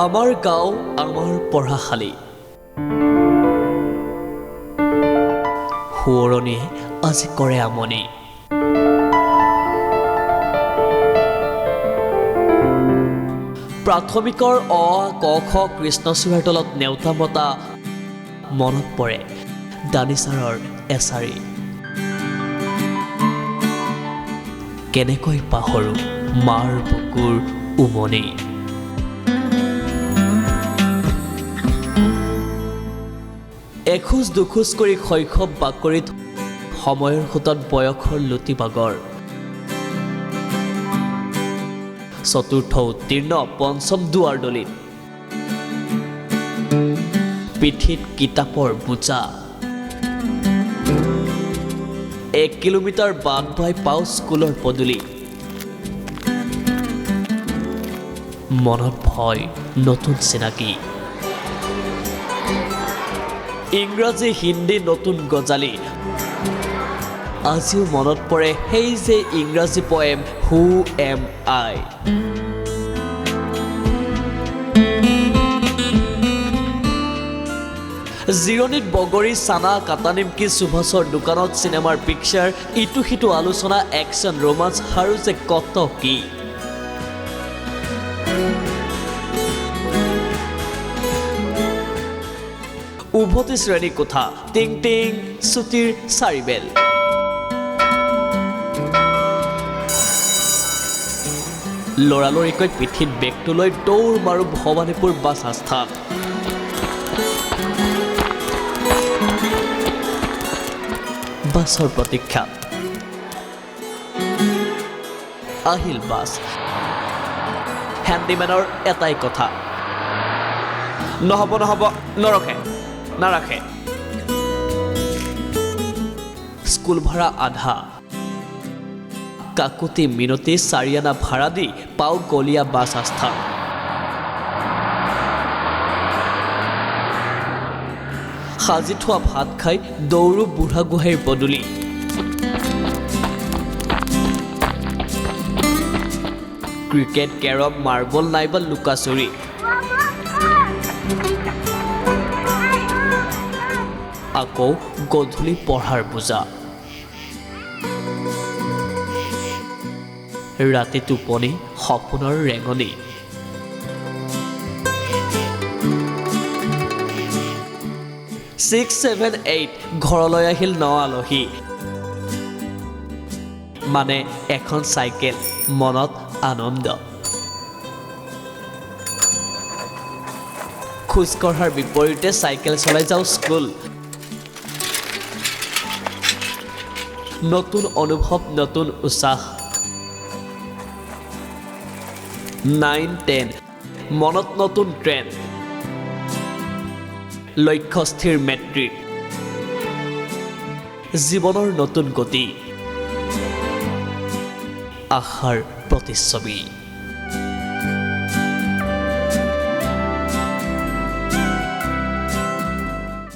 আমাৰ গাঁও আমাৰ পঢ়াশালি সোঁৱৰণিয়ে আজি কৰে আমনি। প্ৰাথমিকৰ অ ক খ কৃষ্ণচূড়াৰ তলত নেওতা মতা মনত পৰে দানিচাৰৰ এচাৰি। কেনেকৈ পাহৰো মাৰ বুকুৰ উমনি। এখোজ দুখোজ কৰি শৈশৱ বাকৰিত সময়ৰ সোঁতত বয়সৰ লুটি বাগৰ। চতুৰ্থ উত্তীৰ্ণ পঞ্চম দুৱাৰদলিত পিঠিত কিতাপৰ বোজা। 1 কিলোমিটাৰ বাট বাই পাওঁ স্কুলৰ পদূলি। মনত ভয় নতুন চিনাকি, ইংৰাজী হিন্দী নতুন গজালি। আজিও মনত পৰে সেই যে ইংৰাজী পয়েম who am আই। জিৰণিত বগৰী চানা কাটা নিমকি সুভাষৰ দোকানত চিনেমাৰ পিকচাৰ, ইটো সিটো আলোচনা, একশ্যন ৰোমাঞ্চ আৰু যে কত কি। উভতি শ্ৰেণী কোঠা, টিং টিং ছুটিৰ চাৰিবেল। লৰালৰিকৈ পিঠিত বেগটো লৈ দৌৰ মাৰো ভৱানীপুৰ বাছ আস্থান। বাছৰ প্ৰতীক্ষা। আহিল বাছ। হেণ্ডিমেনৰ এটাই কথা, নহ'ব নহ'ব, নৰখে নাৰাখে। স্কুল ভাড়া আধা, কাকুতি মিনতি চাৰিআনা ভাড়া দি পাওঁ গলীয়া বাছ আস্থান। সাজি থোৱা ভাত খাই দৌৰো বুঢ়াগোহাঁইৰ পদূলি। ক্ৰিকেট, কেৰম, মাৰ্বল নাইবা লুকাচুৰি। আকৌ গধূলি পঢ়াৰ বোজা। ৰাতি টোপনি, সপোনৰ ৰেঙনি। 6, 7, 8 ঘৰলৈ আহিল ন আলহী, মানে এখন চাইকেল, মনত আনন্দ। খোজকঢ়াৰ বিপৰীতে চাইকেল চলাই যাওঁ স্কুল। নতুন অনুভৱ, নতুন উৎসাহ। 9, 10 মনত নতুন ট্ৰেণ্ড, লক্ষ্য স্থিৰ মেট্ৰিক, জীৱনৰ নতুন গতি, আশাৰ প্ৰতিচ্ছবি।